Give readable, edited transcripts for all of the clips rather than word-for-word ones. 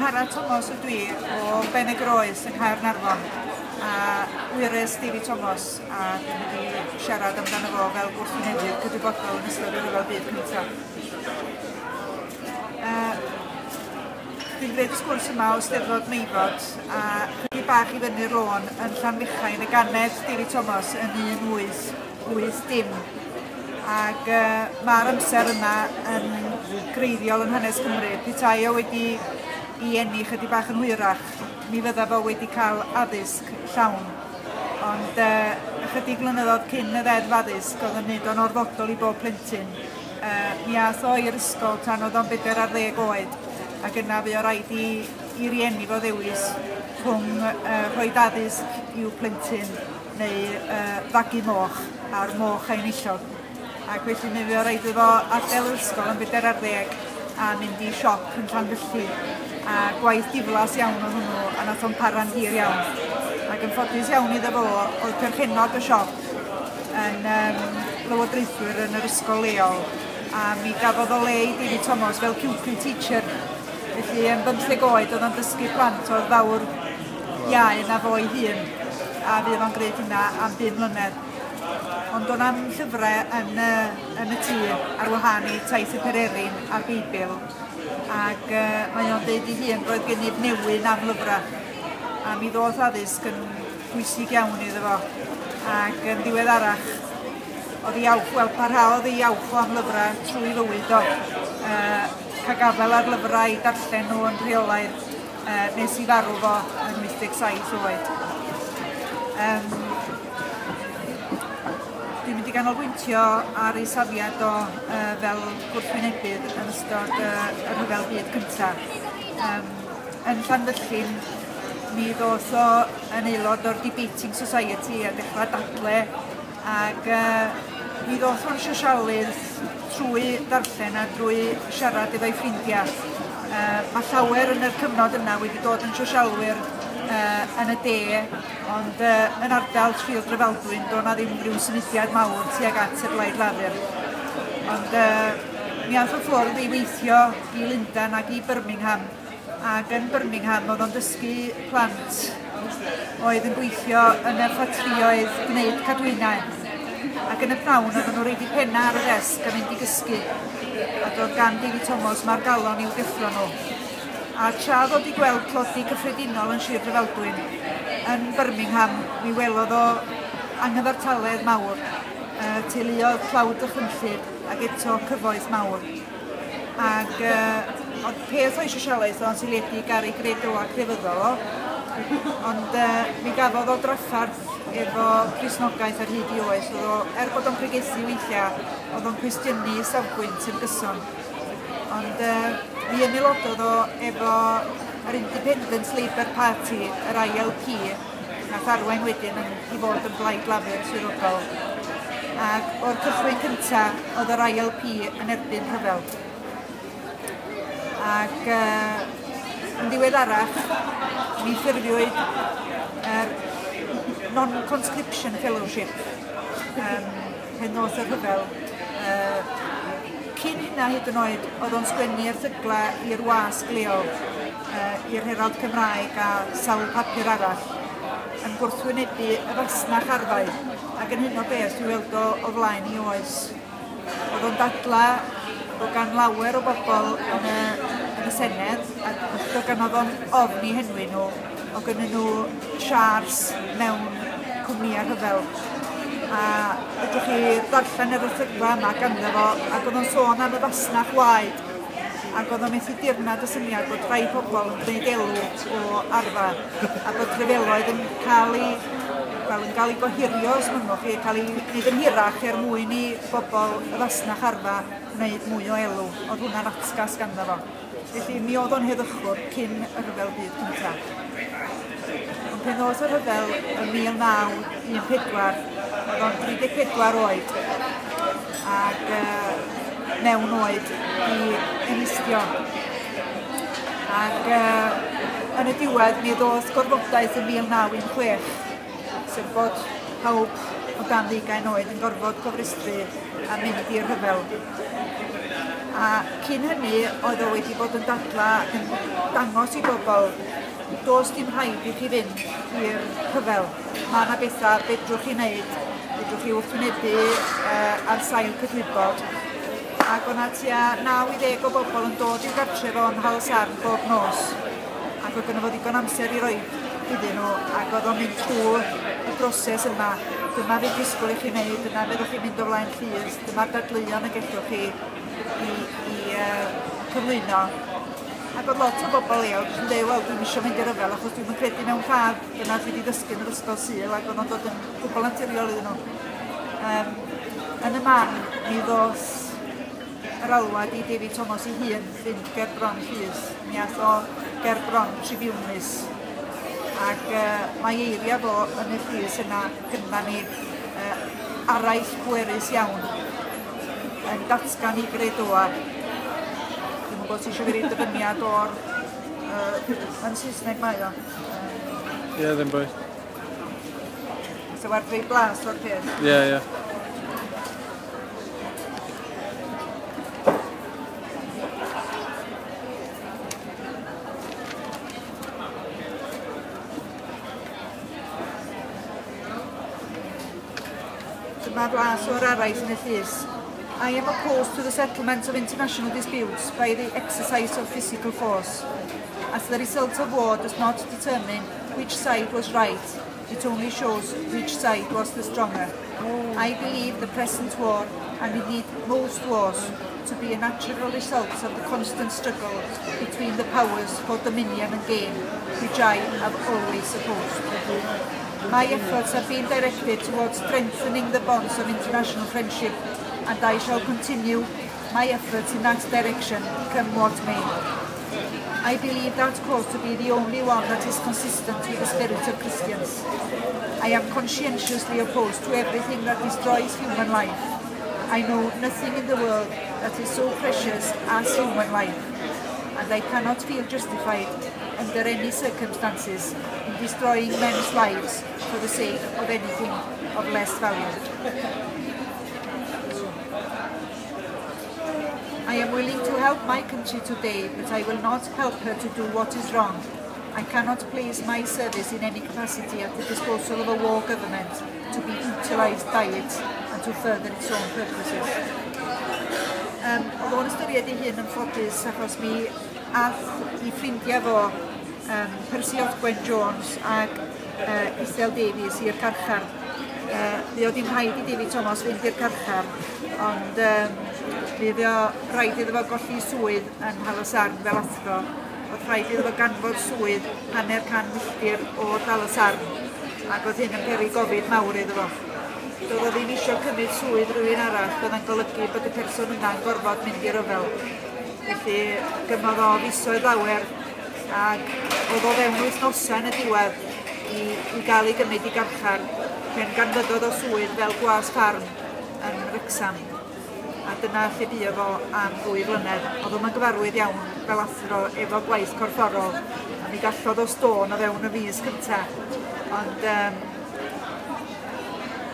Angharad Tomos ydw i o Ben y Groes yng Nghaernarfon a wyres David Tomos a dwi'n mynd i siarad amdano fo fel gwrthwynebydd cydwybodol yn ystod y Rhyfel Byd Cyntaf. Dwi'n gwneud y sgwrs yma o Steddfod Meifod a chydig bach i fyny'r lôn yn Llanfechain y ganed David Tomos yn 1880. Ac mae'r amser yma yn greiddiol yn hanes Cymru. Petai o wedi i eni chydig bach yn hwyrach, mi fydda fo wedi cael addysg llawn. Ond ychydig flynyddoedd cyn y ddeddf addysg oedd yn neud o'n orfodol i bob plentyn. Mi ath o i'r ysgol tan oedd o'n 40 oed, ac yna fu o raid i rieni fo ddewis rhwng rhoi addysg i'w plentyn neu fagu moch, a'r moch a'i enillodd. Ac felly mi fuodd raid iddo fo adael yr ysgol yn 40 a mynd i siop yn Llanfyllin. A gwaith diflas iawn oedd hwnnw, a nath o'n para'n hir iawn. Ac yn ffodus iawn iddo fo, oedd perchennog y siop yn lywodraethwyr yn yr ysgol leol, a mi gafodd o le i David Thomas fel pupil teacher. Felly yn 15 oed oedd o'n dysgu plant oedd fawr iau na fo ei hun, a fuodd o'n gwneud hynna am 5 mlynedd. Ond do'n am llyfrau yn y tŷ ar wahân i Taith y Pererin a'r Beibl, ac mae o'n deud ei hun roedd gennyf newyn am lyfrau, a mi ddoth addysg yn bwysig iawn iddo fo, ac yn ddiweddarach oedd ei awch, wel parhaodd ei awch o am lyfrau trwy fywyd o. Cael gafael ar lyfrau i darllen nhw yn rheolaidd nes i farw fo yn 87 oed. Dwi'n mynd i ganolbwyntio ar ei safiad o fel gwrthwynebydd yn ystod y Rhyfel Byd Cyntaf. Yn Llanfyllin, mi ddoth o yn aelod o'r Debating Society a dechrau dadle, ac mi ddoth o'n sosialydd trwy darllen a drwy siarad efo'i ffrindiau. Mae llawer yn yr cyfnod yna wedi dod yn sosialwyr yn y de, ond yn ardal Sir Drefaldwyn doedd 'na ddim rhyw symudiad mawr tuag at y Blaid Lafur. Ond mi ath o ffwrdd i weithio i Lundain ac i Birmingham, ac yn Birmingham oedd o'n dysgu plant oedd yn gweithio yn y ffatrïoedd gwneud cadwynau. Ac yn y pnawn oedden nhw'n rhoid eu penna ar y ddesg a mynd i gysgu. A doedd gan David Thomas ma'r galon i'w deffro nhw. A tra ddod i gweld tlodi cyffredinol yn Sir Drefaldwyn, yn Birmingham, mi welodd o anghyfartaledd mawr, teuluoedd tlawd dychrynllyd ac eto cyfoeth mawr. Ac oedd peth o'i sosialaeth o'n seiliedig ar ei gredoau crefyddol o, ond mi gafodd o drafferth efo Cristnogaeth ar hyd ei oes. Oedd o, er bod o'n pregethu weithiau, oedd o'n cwestiynu safbwynt yn gyson. Ond mi ymaelododd o efo yr Independent Labour Party, yr ILP, nath arwain wedyn yn, i fod yn blaid Lafur swyddogol. Ac o'r cychwyn cyntaf oedd yr ILP yn erbyn rhyfel. Ac yn ddiweddarach, mi ffurfiwyd yr Non-Conscription Fellowship, pen ddoth y rhyfel. Cyn hynna hyd yn oed, oedd o'n sgwennu erthyglau i'r wasg leol, i'r Herald Cymraeg a sawl papur arall, yn gwrthwynebu y fasnach arfau, ac yn hyn o beth dwi weld o o flaen i oes. Oedd o'n dadla bod gan lawer o bobl yn y, yn y Senedd, a doedd gan oedd o'n ofn i henwi nhw, o gynnyn nhw siars mewn cwmnïau rhyfel. A fedrwch chi ddarllen yr erthyglau yma ganddo fo, ac oedd o'n sôn am y fasnach waed, ac oedd o'n methu dirnad y syniad bod rhai pobl yn gwneud elw o arfau, a bod rhyfeloedd yn cael eu, wel, yn cael eu gohirio, os mynnwch chi, cael eu gwneud yn hirach er mwyn i bobl y fasnach arfau wneud mwy o elw. Oedd hwnna'n atgas ganddo fo. Felly mi oedd o'n heddychwr cyn y Rhyfel Byd Cyntaf. Ond pen ddoth y rhyfel yn 1914, oedd o'n 34 oed ac mewn oed i enlistio. Ac yn y diwedd mi ddoth gorfodaeth yn 1916, sef bod pawb o dan ddeugain oed yn gorfod cofrestru a mynd i'r rhyfel. A cyn hynny oedd o wedi bod yn dadla ac yn dangos i bobl does dim rhaid i chi fynd i'r rhyfel. Mae yna bethau fedrwch chi wneud, fedrwch chi wrthwynebu ar sail cydwybod. Ac o'na tua 9 i 10 o bobl yn dod i'w gartref o'n Nhal-y-sarn bob nos. Ac oedd gynno fo ddigon amser i roi iddyn nhw, ac oedd o'n mynd trwy y broses yma. Dyma fydd disgwyl i chi wneud, dyna fyddwch chi'n mynd o flaen llys, dyma'r dadleuon y gellwch chi i cyflwyno. Ac oedd lot o bobl leol jyst yn dweud, wel, dwi'm isio mynd i'r rhyfel achos dwi'm yn credu mewn lladd, dyna dwi wedi ddysgu yn yr ysgol Sul, ac oedd o'n dod yn gwbl naturiol iddyn nhw. Yn y man, mi ddos yr alwad i David Thomas ei hun fynd ger bron llys. Mi ath o ger bron tribiwnlys. Ac mae eiriau fo yn y llys yna gynna ni araith pwerus iawn yn datgan i gredoa. Dwi'm yn gwybod os eisiau fi roi dyfyniad o'r yn Saesneg mae o. Ie, ddim bwys. So werth rhoi blas o'r peth. Ie, ie. Dyma blas o'r araith yn y llys. I am opposed to the settlement of international disputes by the exercise of physical force, as the result of war does not determine which side was right, it only shows which side was the stronger. I believe the present war, and indeed most wars, to be a natural result of the constant struggle between the powers for dominion and gain, which I have always opposed. My efforts have been directed towards strengthening the bonds of international friendship, and I shall continue my efforts in that direction, come what may. I believe that course to be the only one that is consistent with the spirit of Christians. I am conscientiously opposed to everything that destroys human life. I know nothing in the world that is so precious as human life, and I cannot feel justified under any circumstances in destroying men's lives for the sake of anything of less value. I am willing to help my country today, but I will not help her to do what is wrong. I cannot place my service in any capacity at the disposal of a war government to be utilised by it and to further its own purposes. Oedd o'n ystyried ei hun yn ffodus achos mi ath i ffrindiau fo, Percy Ogwen Jones ac Ithel Davies i'r carchar. Fuodd dim rhaid i David Thomas fynd i'r carchar, ond mi fuodd rhaid iddo fo golli swydd yn Nhal-y-sarn fel athro. Oedd rhaid iddo fo ganfod swydd 150 milltir o Dal-y-sarn, ac oedd hyn yn peri gofid mawr iddo fo. Doedd o ddim eisiau cymryd swydd rhywun arall, byddai'n golygu bod y person yna'n gorfod mynd i'r rhyfel. Felly gymodd o fisoedd lawer, ac oedd o fewn wythnosau yn y diwedd i gael ei gymryd i garchar, pen ganfyddodd o swydd fel gwas ffarm yn Wrecsam. A dyna lle buo fo am 2 flynedd. Oedd o'n gyfarwydd iawn fel athro efo gwaith corfforol, a mi gallodd o stôn o fewn y mis cyntaf. Ond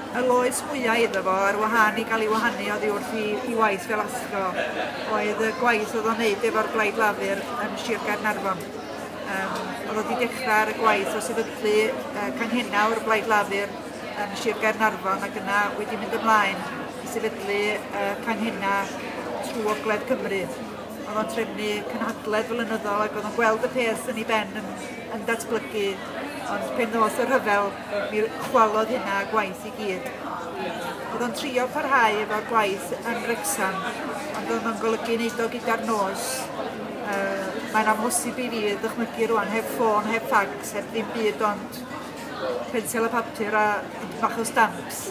y loes mwyaf iddo fo, ar wahân i gael ei wahanu oddi wrth i waith fel athro, oedd y gwaith oedd o'n wneud efo'r Blaid Lafur yn Sir Gaernarfon. Oedd o wedi dechrau ar y gwaith o sefydlu canghennau o'r Blaid Lafur yn Sir Gaernarfon, ac yna wedi mynd ymlaen i sefydlu canghennau trwy Ogledd Cymru. Oedd o'n trefnu cynhadledd flynyddol ac oedd o'n gweld y peth yn ei ben yn datblygu, ond pen ddoth y rhyfel, mi chwalodd hynna gwaith i gyd. Oedd o'n trio parhau efo'r gwaith yn Wrecsam, ond oedd o'n golygu wneud o gyda'r nos. Mae'n amhosib i fi ddychmygu rwan heb ffôn, heb ffacs, heb ddim byd ond pensel a papur a bach o stamps.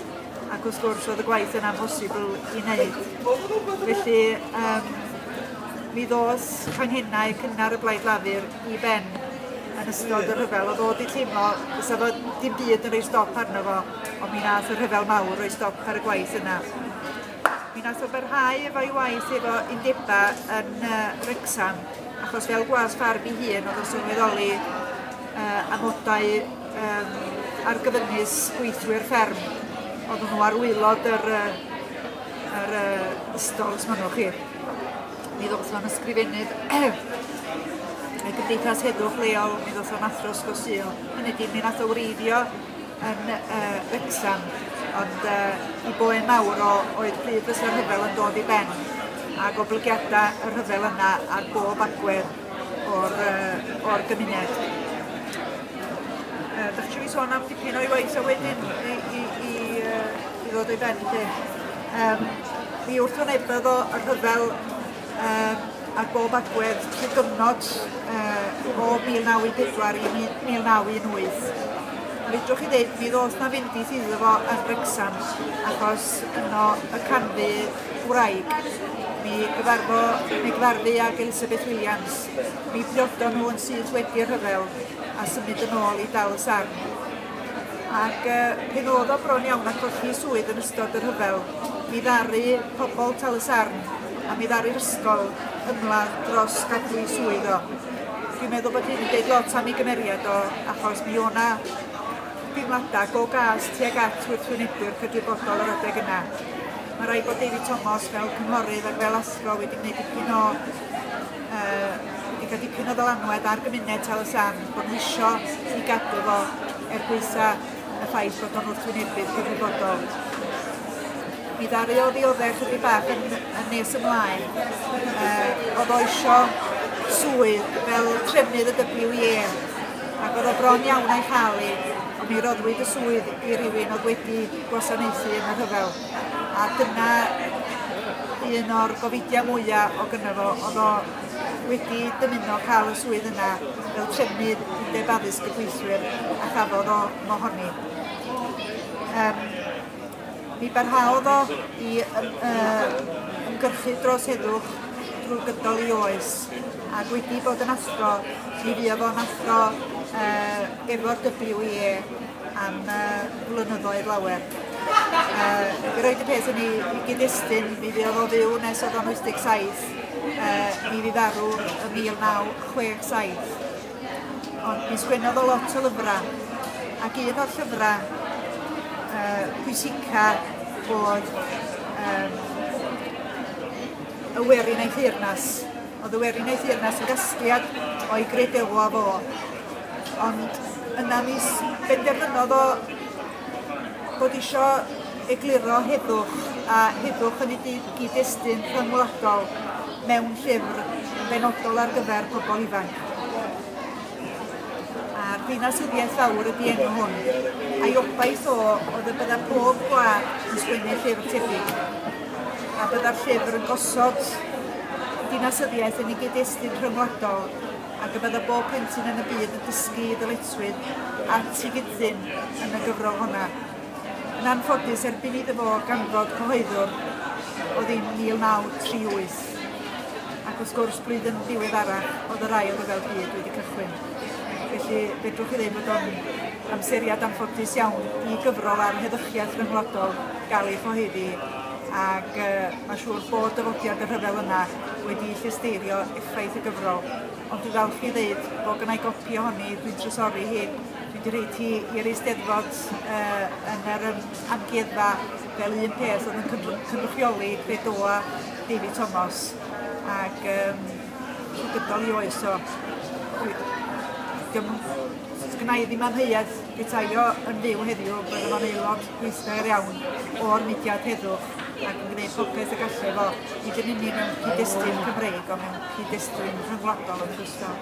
Ac wrth gwrs oedd y gwaith yn amhosibl i wneud. Felly mi ddos canghennau cynnar y Blaid Lafur i ben yn ystod y rhyfel. Oedd o wedi teimlo fysa fo dim byd yn rhoi stop arno fo, ond mi nath y rhyfel mawr rhoi stop ar y gwaith yna. Mi nath o barhau efo'i waith efo undeba yn Wrecsam, achos fel gwas ffarm ei hun oedd o'n sylweddoli amodau argyfyngus gweithwyr fferm. Oedden nhw ar waelod yr ystol, os mynnwch chi. Mi ddoth o'n ysgrifennydd y Gymdeithas Heddwch leol, mi ddoth o'n athro Ysgol Sul. Hynny ydi, mi nath o wreiddio yn Wrecsam, ond i boen mawr o oedd pryd fysa'r rhyfel yn dod i ben, a goblygiadau y rhyfel yna ar bob agwedd o'r gymuned. Da chi eisiau fi sôn am dipyn o'i waith o wedyn i ddod o'i ben, lle? Mi wrthwynebodd o y rhyfel ar bob agwedd trwy gyfnod o 1914 i 1918. A fedrwch chi ddeud, mi ddoth na fendith iddo fo yn Wrecsam, achos yno y canfu wraig. Mi gyfarfu ag Elizabeth Williams. Mi briodon nhw yn syth wedi'r rhyfel a symud yn ôl i Dal y Sarn. Ac pen oedd o bron iawn a colli swydd yn ystod y rhyfel, mi ddaru pobl Tal y Sarn a mi ddaru'r ysgol ymladd dros gadw'i swydd o. Dwi'n meddwl bod hyn yn deud lot am ei gymeriad o, achos mi o'na deimladau go gas tuag at wrthwynebwyr cydwybodol yr adeg yna. Mae rhaid bod David Thomas fel cynghorydd ac fel athro wedi gwneud dipyn o wedi cael dipyn o ddylanwad ar gymuned Tal y Sarn, bod nhw isio i gadw fo er gwaetha y ffaith bod o'n wrthwynebydd cydwybodol. Mi ddaru o ddioddef chydig bach yn nes ymlaen. Oedd o isio swydd fel trefnydd y WEA, ac oedd o bron iawn a'i chael hi, ond mi roddwyd y swydd i rywun oedd wedi gwasanaethu yn y rhyfel. A dyna un o'r gofidiau mwyaf o gynno fo, oedd o wedi dymuno cael y swydd yna fel trefnydd Undeb Addysg y Gweithwyr, a chafodd o mohoni. Mi barhaodd o i ymgyrchu dros heddwch drwy gydol ei oes, ac wedi bod yn athro, mi fuodd o'n athro efo'r WEA am flynyddoedd lawer. I roed y peth yn ei gyd-destun, mi fuodd o fyw nes oedd o'n 87, mi fu farw ym 1967. Ond mi sgwennodd o lot o lyfrau, ac un o'r llyfrau pwysica oedd y Werin a'i Theyrnas. Oedd y Werin a'i Theyrnas yn gasgliad o'i gredewa fo. Ond yna mi benderfynodd o bod isio egluro heddwch, a heddwch yn ei gyd-destun rhyngwladol mewn llyfr benodol ar gyfer pobl ifanc. A'r Ddinasyddiaeth Fawr ydy enw hwn, a'i obaith o oedd y bydda pob gwlad yn sgwennu llyfr tebyg, a bydda'r llyfr yn gosod dinasyddiaeth yn ei gyd-destun rhyngwladol, ac y bydda bob plentyn yn y byd yn dysgu ddyletswydd at ei gyddyn yn y gyfrol honna. Yn anffodus, erbyn iddo fo ganfod cyhoeddwr oedd hi'n 1938, ac wrth gwrs blwyddyn ddiweddarach oedd yr ail ryfel byd wedi cychwyn. Felly fedrwch chi ddeud bod o'n amseriad anffodus iawn i gyfrol ar heddychiaeth rhyngwladol gael ei chyhoeddi, ac mae'n siŵr bod dyfodiad y rhyfel yna wedi llesteirio effaith y gyfrol. Ond dwi'n falch i ddeud bod gynna i gopi ohoni, dwi'n trysori hi. Dwi wedi rhaid hi i'r Eisteddfod yn yr amgueddfa fel un peth oedd yn cynrychioli credoa David Thomas, ac trwy gydol i oes o. Sgynna i ddim amheuaeth petai o yn fyw heddiw, bydde fo'n aelod gweithgar iawn o'r mudiad heddwch ac yn gwneud popeth y gallai fo, nid yn unig mewn cyd-destun Cymreig, ond mewn cyd-destun rhyngwladol yn ogystal.